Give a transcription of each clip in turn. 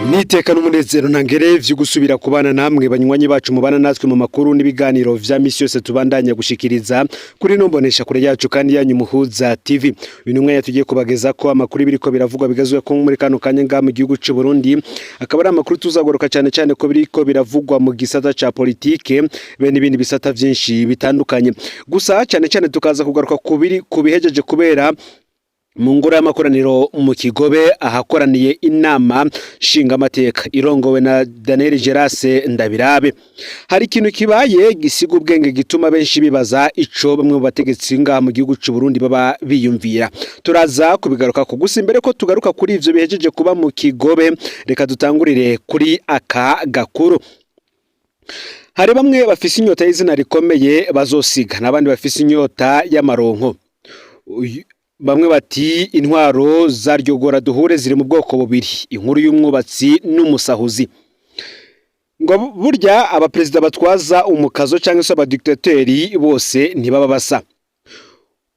Niteka n'umunezero ntangere vyo gusubira kubana namwe banywanyi bacu mubana natwe mu makuru n'ibiganiro vya misi yose tubandanya gushikiriza kuri no mbonesha kure yacu kandi yanyu Muhuza TV. Uyu ni umwanya tugiye kubageza ko amakuru biriko biravugwa bigazwe ko muri kano kanya ngaha mu gihugu c'u Burundi, akaba ari amakuru tuzagaruka cyane cyane ko biriko biravugwa mu gisata ca politike be n'ibindi bisata vyinshi bitandukanye. Gusa cyane cyane tukaza kugaruka ku biri ku bihejeje kubera mu ngoro y'amakoraniro mu Kigobe, ahakoraniye inama nshingamateka irongowe na Daniel Gerase Ndabirabe. Hari ikintu kibaye gisiga ubwenge, gituma benshi bibaza ico bamwe mu bategetsi ngaha mu gihugu c'u Burundi baba biyumvira. Turaza kubigaruka ko. Gusa imbere ko tugaruka kuri ivyo bihejeje kuba mu Kigobe, reka dutangurire kuri aka gakuru. Hari bamwe bafise inyota y'izina rikomeye bazosiga, n'abandi bafise inyota y'amaronko. Bamwe bati intwaro za Ryogora duhure ziri mu bwoko bubiri, inkuru y'umwubatsi n'umusahuzi. Ngo burya abaperezida batwaza umukazo cyangwa se abadiktateri bose ntibaba basa.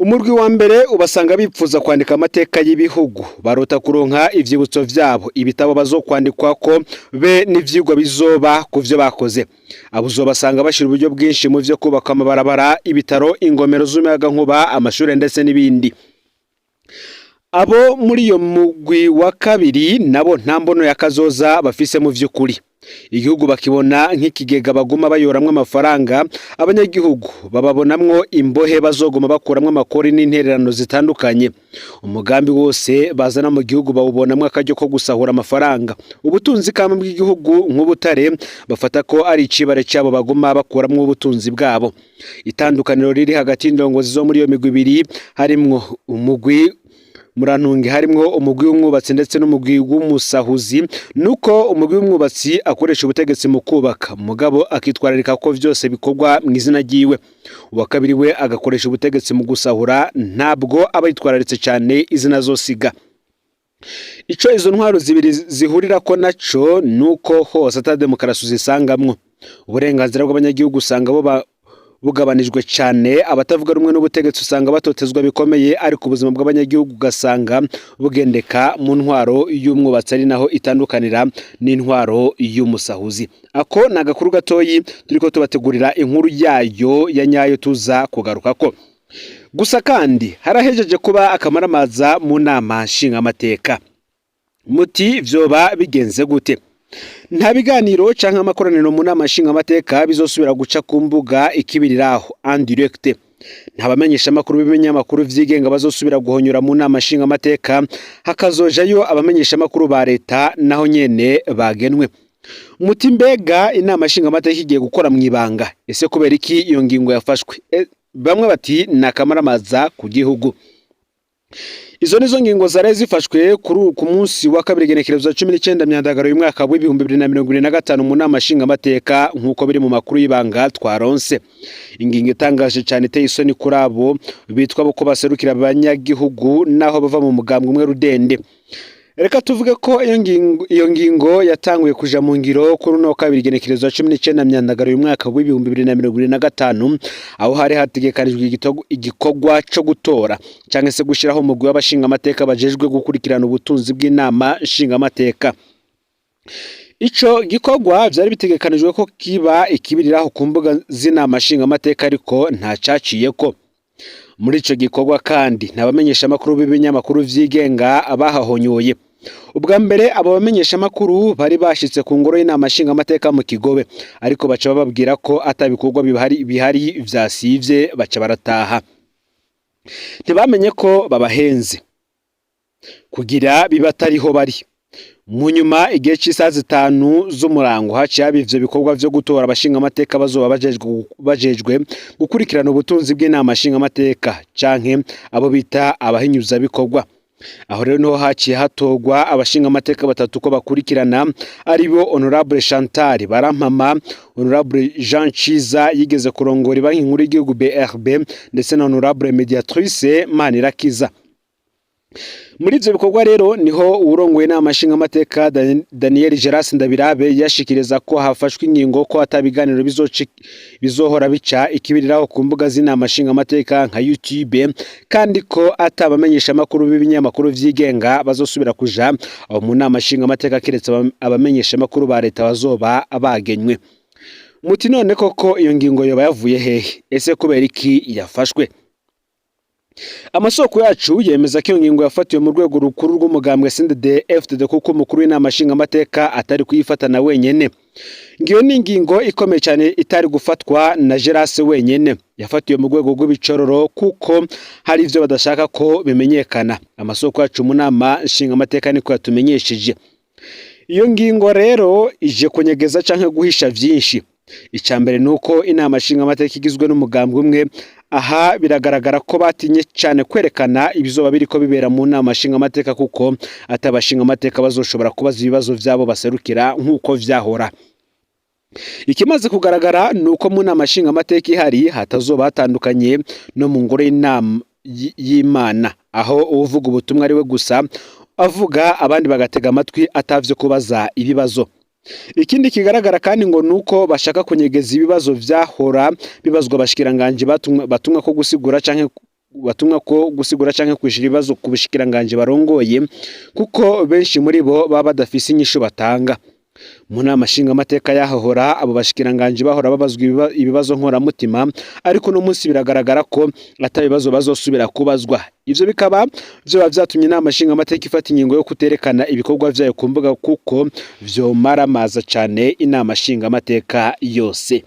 Umurwi wa mbere ubasanga bipfuza kwandika amateka y'ibihugu, barota kuronka ivyibutso vyabo, ibitabo bazokwandikwa ko be n'ivyigwa bizoba ku vyo bakoze. Abo uzobasanga bashira uburyo bwinshi mu vyo kubaka amabarabara, ibitaro, ingomero z'umuyagankuba, amashure ndetse n'ibindi. Abo muri iyo mugwi wa kabiri nabo nta mbono ya kazoza bafise mu vy'ukuri. Igihugu bakibona nk'ikigega baguma bayoramwo amafaranga, abanyagihugu bababonamwo imbohe bazoguma bakuramwo amakori n'intererano zitandukanye. Umugambi wose bazana mu gihugu bawubonamwo akaryo ko gusahura amafaranga. Ubutunzi kama bw'igihugu nk'ubutare bafata ko ari icibare cyabo baguma bakuramwo ubutunzi bwabo. Itandukaniro riri hagati y'indongozi zo muri iyo migwi ibiri harimwo umugwi, murantunge, harimwo umugwi w'umwubatsi ndetse n'umugwi w'umusahuzi, nuko umugwi w'umwubatsi akoresha ubutegetsi mu kubaka, mugabo akitwararika ko vyose bikorwa mu izina ryiwe. Uwa kabiri we agakoresha ubutegetsi mu gusahura, ntabwo aba yitwararitse cyane izina azosiga. Ico izo ntwaro zibiri zihurirako naco nuko hose ata demokarasi uzisangamwo. Uburenganzira bw'abanyagihugu usanga buba bugabanijwe cyane, abatavuga rumwe n'ubutegetsi usanga batotezwa bikomeye, ariko ubuzima bw'abanyagihugu ugasanga bugendeka mu ntwaro y'umwubatsi, ari naho itandukanira n'intwaro y'umusahuzi. Ako ni agakuru gatoyi turiko tubategurira, inkuru yayo ya nyayo tuza kugarukako. Gusa kandi harahejeje kuba akamaramaza mu nama nshingamateka. Muti vyoba bigenze gute? Nta biganiro canke amakoraniro mu nama nshingamateka bizosubira guca ku mbuga ikibiriraho, en direct. Nta bamenyeshamakuru b'ibinyamakuru vyigenga bazosubira guhonyora mu nama nshingamateka, hakazojayo abamenyeshamakuru ba leta naho nyene bagenwe. Muti mbega inama nshingamateka igiye gukora mw'ibanga? Ese kubera iki iyo ngingo yafashwe? Bamwe bati ni akamaramaza ku gihugu. Izo nizo ngingo zari zifashwe kuri ku munsi wa kabiri, igenekerezo 19 Myandagaro y'umwaka w'2025 mu nama nshingamateka, nk'uko biri mu makuru y'ibanga twaronse. Ingingo itangaje cyane, iteye isoni kuri abo bitwa ko baserukira abanyagihugu naho bava mu mugambwe umwe rudende. Reka tuvuge ko iyo ngingo yatanguye kuja mu ngiro kuri uno kabiri, igenekerezo 19 Myandagaro y'umwaka w'2025, aho hari hategekanijwe igikorwa co gutora canke se gushiraho umugwi w'abashingamateka bajejwe gukurikirana ubutunzi bw'inama nshingamateka. Ico gikorwa vyari bitegekanijwe ko kiba ikibiriraho ku mbuga z'inama nshingamateka, ariko nta caciyeko. Muri ico gikorwa kandi nta bamenyeshamakuru b'ibinyamakuru vyigenga bahahonyoye. Ubwa mbere abo bamenyeshamakuru bari bashitse ku ngoro y'inama nshingamateka mu Kigobe, ariko baca bababwira ko ata bikorwa bihari vyasivye, baca barataha. Ntibamenye ko babahenze kugira biba atariho bari. Mu nyuma, igihe c'isaha 5 z'umurango, haciye haba ivyo bikorwa vyo gutora abashingamateka bazoba bajejwe gukurikirana ubutunzi bw'inama nshingamateka canke abo bita abahinyuzabikorwa. Aho rero niho haciye hatorwa abashingamateka batatu ko bakurikirana, aribo Honorable Chantal Barampama, Honorable Jean Ciza yigeze kurongora Banki Nkuru y'igihugu BRB, ndetse na Honorable Mediatrice Manirakiza. Muri ivyo bikorwa rero niho uwurongoye inama nshingamateka Daniel Geras Ndabirabe yashikiriza ko hafashwe ingingo ko ata biganiro bizohora bica ikibiriraho ku mbuga z'inama nshingamateka nka YouTube, kandi ko atabamenyesha amakuru b'ibinyamakuru vyigenga bazosubira kuja aho mu nama nshingamateka, kiretse abamenyesha amakuru ba leta bazoba bagenywe. Muti none koko iyo ngingo yoba yavuye hehe? Ese kubera iki yafashwe? Amasoko yacu yemeza ko iyo ngingo yafatiwe mu rwego rukuru rw'umugambwe CNDD FDD, kuko umukuru w'inama nshingamateka atari kuyifatana wenyene. Ngiyo ni ingingo ikomeye cyane itari gufatwa na Gerase wenyene, yafatiwe mu rwego rw'ibicororo kuko hari ivyo badashaka ko bimenyekana. Amasoko yacu mu nama nshingamateka niko yatumenyesheje. Iyo ngingo rero ije kunyegeza canke guhisha vyinshi. Icya mbere ni uko inama nshingamateka igizwe n'umugambwe umwe. Aha biragaragara ko batinye cyane kwerekana ibizoba biriko bibera mu nama nshingamateka, kuko atabashingamateka bazoshobora kubaza ibibazo vyabo baserukira nk'uko vyahora. Ikimaze kugaragara ni uko mu nama nshingamateka ihari hatazoba hatandukanye no mu ngoro y'inama y'Imana, aho uwuvuga ubutumwa ari we gusa avuga, abandi bagatega amatwi atavyo kubaza ibibazo. Ikindi kigaragara kandi ngo nuko bashaka kunyegeza ibibazo vyahora bibazwa abashikiranganji batumwa ko gusigura canke batumwa ko gusigura canke kwishura ibibazo ku bushikiranganji barongoye, kuko benshi muri bo baba badafise inyishu batanga. Mu nama nshingamateka yahahora, abo bashikiranganji bahora babazwa ibibazo nkoramutima, ariko uno munsi biragaragara ko ata bibazo bazosubira kubazwa. Ivyo bikaba vyoba vyatumye inama nshingamateka ifata ingingo yo kuterekana ibikorwa vyayo ku mbuga, kuko vyomaramaza cane inama nshingamateka yose.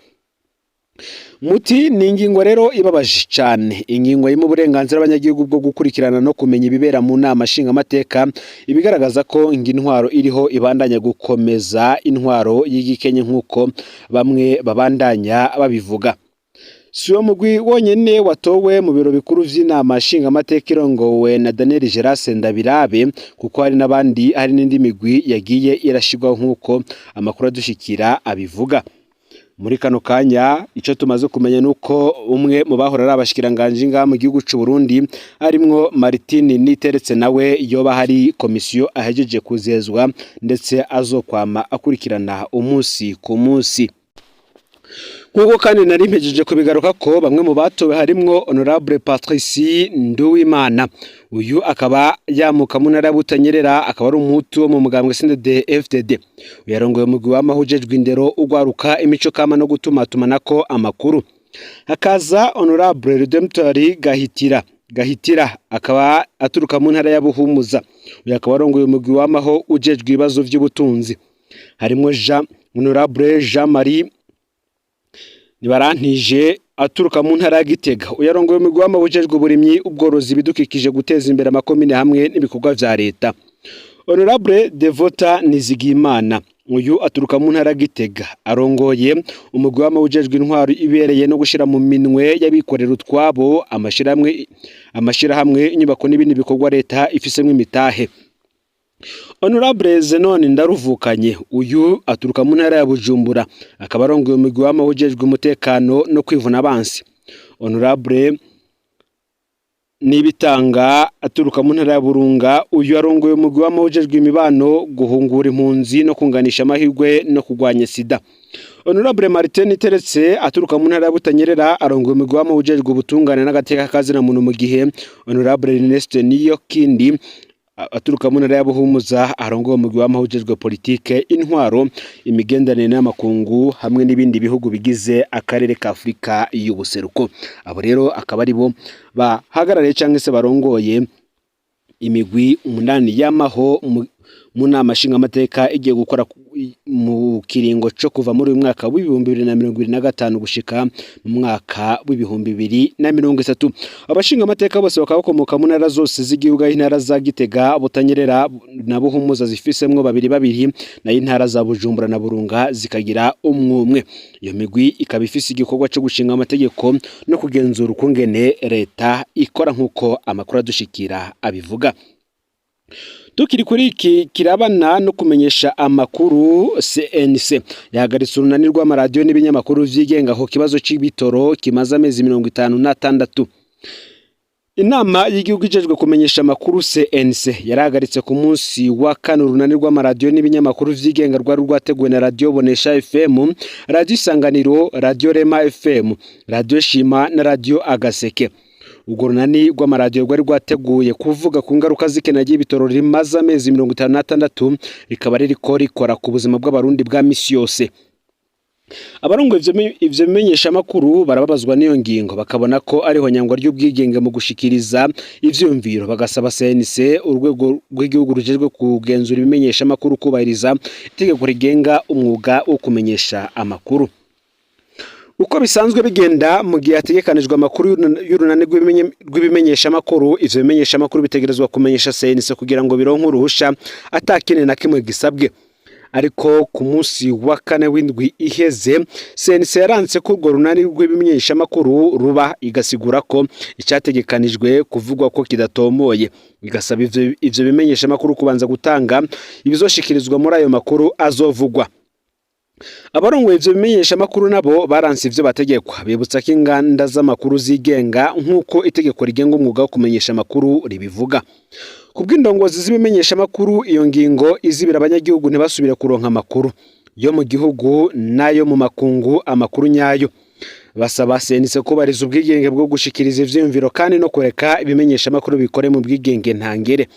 Muti ni ingingo rero ibabaje cane, ingingo yima uburenganzira abanyagihugu bwo gukurikirana no kumenya ibibera mu nama nshingamateka, ibigaragaza ko ngo intwaro iriho ibandanya gukomeza intwaro y'igikenye nk'uko bamwe babandanya babivuga. Si uwo mugwi wonyene watowe mu biro bikuru vy'inama nshingamateka irongowe na Daniel Gerase Ndabirabe, kuko hari n'abandi, hari n'indi migwi yagiye irashirwaho nk'uko amakuru adushikira abivuga. Muri kano kanya ico tumaze kumenya nuko umwe mu bahora ari abashikiranganji ngaha mu gihugu c'u Burundi, harimwo Martin Niteretse, nawe yoba hari komisiyo ahejeje kuzezwa, ndetse azokwama akurikirana umunsi ku munsi. Nk'uko kandi nari mpejeje kubigaruka ko bamwe mu batowe harimwo Honorable Patricie Nduwimana, uyu akaba yamuka mu ntara ya Butanyerera, akaba ari umuhutu wo mu mugambwe CNDD FDD. Uyu yarongoye umugwi wama ujejwe indero, ugwaruka, imico kama no gutumatumanako amakuru. Hakaza Honorable Redempteur Gahitira, akaba aturuka mu ntara ya Buhumuza, uyu akaba arongoye umugwi wamaho ujejwe ibibazo vy'ubutunzi. Harimwo Jean Honorable Jean Marie Nibarantije, aturuka mu ntara ya Gitega, uyu arongoye umugwi wama ujejwe uburimyi, ubworozi, ibidukikije, guteza imbere amakomine hamwe n'ibikorwa vya leta. Honorable Devota Nizigimana, uyu aturuka mu ntara ya Gitega, arongoye umugwi wama ujejwe intwaro ibereye no gushira mu minwe y'abikorera utwabo amashirahamwe, inyubako n'ibindi bikorwa leta ifisemwo imitahe. Honorable Zenon Ndaruvukanye, uyu aturuka mu ntara ya Bujumbura, akaba arongoye umugwi wama ujejwe umutekano no kwivuna abansi. Honorable Nibitanga aturuka mu ntara ya Burunga, uyu arongoye umugwi wama ujejwe imibano, guhungura impunzi no kunganisha amahirwe no kurwanya sida. Honorable Martin Teretse aturuka mu ntara ya Butanyerera, arongoye umugwi wama ujejwe ubutungane n'agateka kazina muntu, mu gihe Honorable Ernest Niyokindi aturuka mu ntara ya Buhumuza arongoye umugwi wama ujejwe politike, intwaro, imigenderanire n'amakungu hamwe n'ibindi bihugu bigize akarere ka Afurika y'ubuseruko. Abo rero akaba ari bo bahagarariye cyangwa se barongoye imigwi 8 yamaho mu nama nshingamateka igiye gukora mu kiringo co kuva muri uyu mwaka w'2025 gushika mu mwaka w'2030. Abashingamateka bose bakaba bakomoka mu ntara zose z'igihugu, aho intara za Gitega, Butanyerera na Buhumuza zifisemwo babiri babiri, nayo intara za Bujumbura na Burunga zikagira umwe umwe. Iyo migwi ikaba ifise igikorwa co gushinga amategeko no kugenzura ukungene leta ikora, nk'uko amakuru adushikira abivuga. Tukiri kuri iki kirabana no kumenyesha amakuru, CNC yahagaritse urunani rw'amaradiyo n'ibinyamakuru vyigenga ku kibazo c'ibitoro kimaze amezi 56. Inama y'igihugu ijejwe kumenyesha amakuru CNC yarahagaritse ku munsi wa kane urunani rw'amaradiyo n'ibinyamakuru vyigenga rwari rwateguwe na Radiyo Bonesha FM, Radiyo Isanganiro, Radiyo Rema FM, Radiyo Shima na Radiyo Agaseke. Urwo runani rw'amaradiyo rwari rwateguye kuvuga ku ngaruka z'ikena ry'ibitoro rimaze amezi 56, rikaba ririko rikora ku buzima bw'Abarundi bwa misi yose. Abarongoye ivyo bimenyeshamakuru barababazwa n'iyo ngingo, bakabona ko ariho nyangwa ry'ubwigenge mu gushikiriza ivyiyumviro, bagasaba CNC, urwego rw'igihugu rujejwe kugenzura ibimenyeshamakuru, kubahiriza itegeko rigenga umwuga wo kumenyesha amakuru. Uko bisanzwe bigenda mu gihe hategekanijwe amakuru y'urunani rw'ibimenyeshamakuru, ivyo bimenyeshamakuru bitegerezwa kumenyesha CNC kugira ngo bironke uruhusha atakindi na kimwe gisabwe. Ariko ku munsi wa kane w'indwi iheze, CNC yaranse ko urwo runani rw'ibimenyeshamakuru ruba, igasigura ko icategekanijwe kuvugwa ko kidatomoye, igasaba ivyo bimenyeshamakuru kubanza gutanga ibizoshikirizwa muri ayo makuru azovugwa. Abarongoye ivyo bimenyeshamakuru nabo baranse ivyo bategekwa, bibutsa ko inganda z'amakuru zigenga nk'uko itegeko rigenga umwuga wo kumenyesha amakuru ribivuga. Kubw'indongozi z'ibimenyeshamakuru, iyo ngingo izibira abanyagihugu ntibasubire kuronka amakuru yo mu gihugu n'ayo mu makungu, amakuru nyayo. Basaba CNC kubariza ubwigenge bwo gushikiriza ivyiyumviro kandi no kureka ibimenyeshamakuru bikore mu bwigenge ntangere.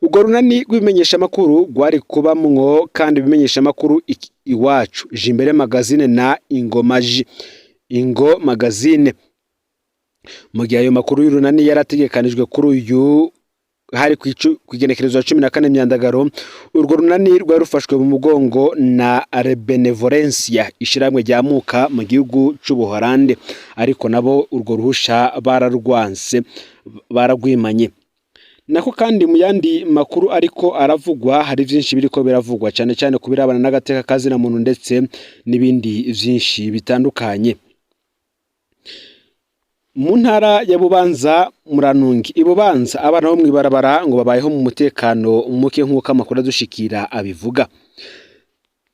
Urwo runani rw'ibimenyeshamakuru rwari kubamwo kandi ibimenyeshamakuru Iwacu, Jimbere Magazine na Ingomaji Ingo Magazine. Mu gihe ayo makuru y'urunani yarategekanijwe kuri uyu hari kw'igenekerezo ya 14 Myandagaro, urwo runani rwari rufashwe mu mugongo na Benevolencia, ishirahamwe ryamuka mu gihugu c'Ubuholande, ariko nabo urwo ruhusha bararwanse, baragwimanye. Nako kandi mu yandi makuru ariko aravugwa, hari vyinshi biriko biravugwa cane cane ku birabana n'agateka kazina muntu ndetse n'ibindi vyinshi bitandukanye. Mu ntara ya Bubanza, Muranungi, Ibubanza, abana bo mw'ibarabara ngo babayeho mu mutekano muke nk'uko amakuru adushikira abivuga.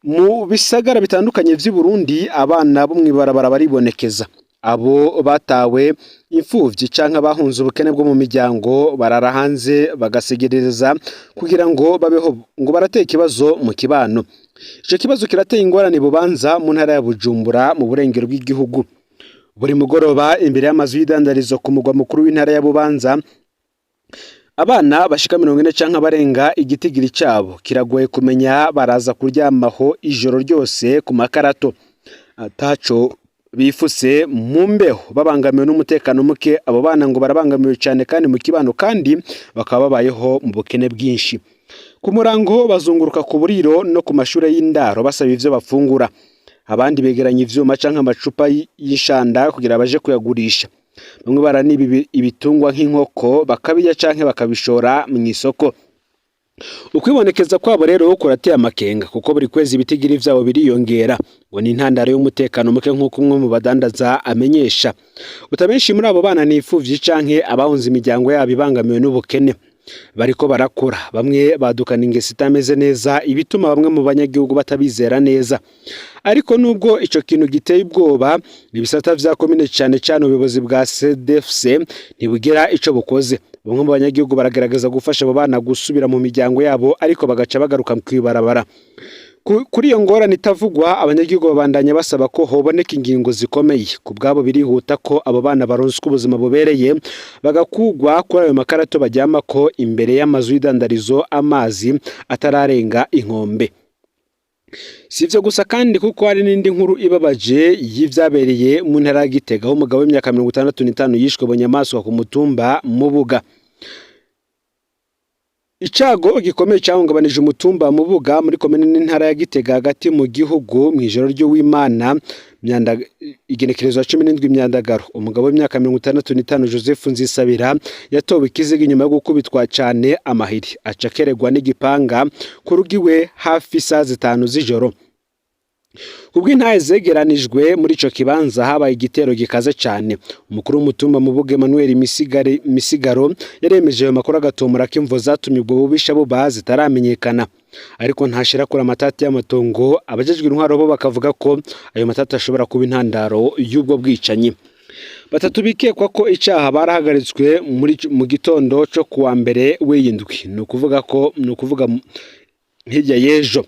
Mu bisagara bitandukanye vy'i Burundi, abana bo mw'ibarabara baribonekeza. Abo batawe, imfuvyi canke abahunze ubukene bwo mu miryango, barara hanze bagasegerereza kugira ngo babeho, ngo barateye ikibazo mu kibano. Ico kibazo kirateye ingorane i Bubanza mu ntara ya Bujumbura mu burengero bw'igihugu. Buri mugoroba, imbere y'amazu y'idandarizo ku mugwa mukuru w'intara ya Bubanza, abana bashika 40 canke abarenga igitigiri cabo kiragoye kumenya, baraza kuryamaho ijoro ryose ku makarato ataco bifuse mu mbeho, babangamiwe n'umutekano muke. Abo bana ngo barabangamiwe cane kandi mu kibano, kandi bakaba babayeho mu bukene bwinshi. Ku murango bazunguruka ku buriro no ku mashure y'indaro basaba ivyo bafungura. Abandi begeranya ivyuma canke amacupa y'ishanda kugira baje kuyagurisha. Bamwe baraniba ibitungwa nk'inkoko bakabirya canke bakabishora mw'isoko. Ukwibonekeza kwabo rero kurateye amakenga, kuko buri kwezi ibitigiri vyabo biriyongera, ngo ni intandaro y'umutekano muke nk'uko umwe mu badandaza amenyesha. Uta benshi muri abo bana ni imfuvyi canke abahunze imiryango yabo ibangamiwe n'ubukene. Bariko barakura, bamwe badukana ingeso itameze neza, ibituma bamwe mu banyagihugu batabizera neza. Ariko nubwo ico kintu giteye ubwoba, ibisata vya komine, cane cane ubuyobozi bwa CDFC, ntibugira ico bukoze. Bamwe mu banyagihugu baragerageza gufasha abo bana gusubira mu miryango yabo, ariko bagaca bagaruka kw'ibarabara. Kuri iyo ngorane itavugwa, abanyagihugu babandanya basaba ko hoboneka ingingo zikomeye. Ku bwabo birihuta ko abo bana baronswa ubuzima bubereye, bagakugwa kuri ayo makarato baryamako imbere y'amazu y'idandarizo amazi atararenga inkombe. Si ivyo gusa kandi, kuko hari n'indi nkuru ibabaje y'ivyabereye mu ntara ya Gitega, aho umugabo w'imyaka 65 yishwe bunyamaswa ku mutumba Mubuga. Icago gikomeye cahungabanije umutumba Mubuga muri komine n'intara ya Gitega hagati mu gihugu mw'ijoro ry'Uwimana igenekerezo ya 17 Myandagaro. Umugabo w'imyaka 65 Joseph Nzisabira yatowe ikiziga inyuma yo gukubitwa cane amahiri, aca akeregwa n'igipanga ku rugo iwe hafi isaha 5 z'ijoro. Kubw'intahe zegeranijwe muri ico kibanza, habaye igitero gikaze cane. Umukuru w'umutumba Mubuga, Emmanuel Misigaro, yaremeje ayo makuru, agatomora ko imvo zatumye ubwo bubisha buba zitaramenyekana, ariko ntashira kure amatati y'amatongo. Abajejwe intwaro bo bakavuga ko ayo matati ashobora kuba intandaro y'ubwo bwicanyi. Batatu bikekwa ko icaha barahagaritswe muri mu gitondo co kuwa mbere w'iyindwi, ni ukuvuga ko ni ukuvuga hirya y'ejo.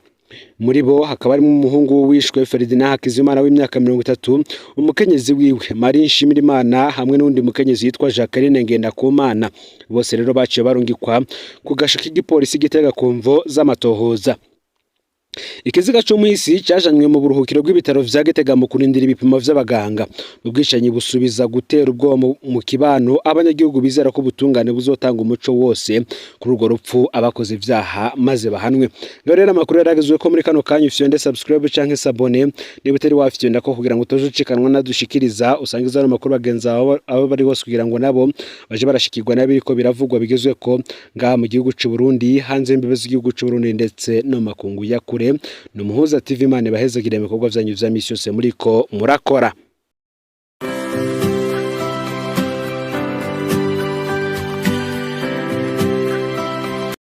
Muri bo hakaba harimo umuhungu wishwe Ferdinand Hakizimana w'imyaka 30, umukenyezi wiwe Marie Nshimirimana hamwe n'undi mukenyezi yitwa Jacqueline Ngendakumana. Bose rero baciye barungikwa ku gasho k'igipolisi Gitega ku mvo z'amatohoza. Ikiziga c'umuhisi cajanywe mu buruhukiro bw'ibitaro vya Gitega mu kurindira ibipimo vy'abaganga. Ubwicanyi busubiza gutera ubwoba mu kibano, abanyagihugu bizera ko ubutungane buzotanga umuco wose kuri urwo rupfu, abakoze ivyaha maze bahanwe. Ngaho rero amakuru yaragezwe ko muri kano kanya, ufyonde subscribe canke s'abonner niba utari wafyonda ko, kugira ngo utoje ucikanwa nadushikiriza. Usangiza ano makuru bagenzi bawe abo bari bose, kugira ngo nabo baje barashikirwa n'abiriko biravugwa bigezweko ngaha mu gihugu c'u Burundi, hanze y'imbibe z'igihugu c'u Burundi, ndetse no mu makungu ya kure. Ni Umuhuza TV. Imana ibahezagire mu bikorwa vyanyu vya misi yose muriko murakora.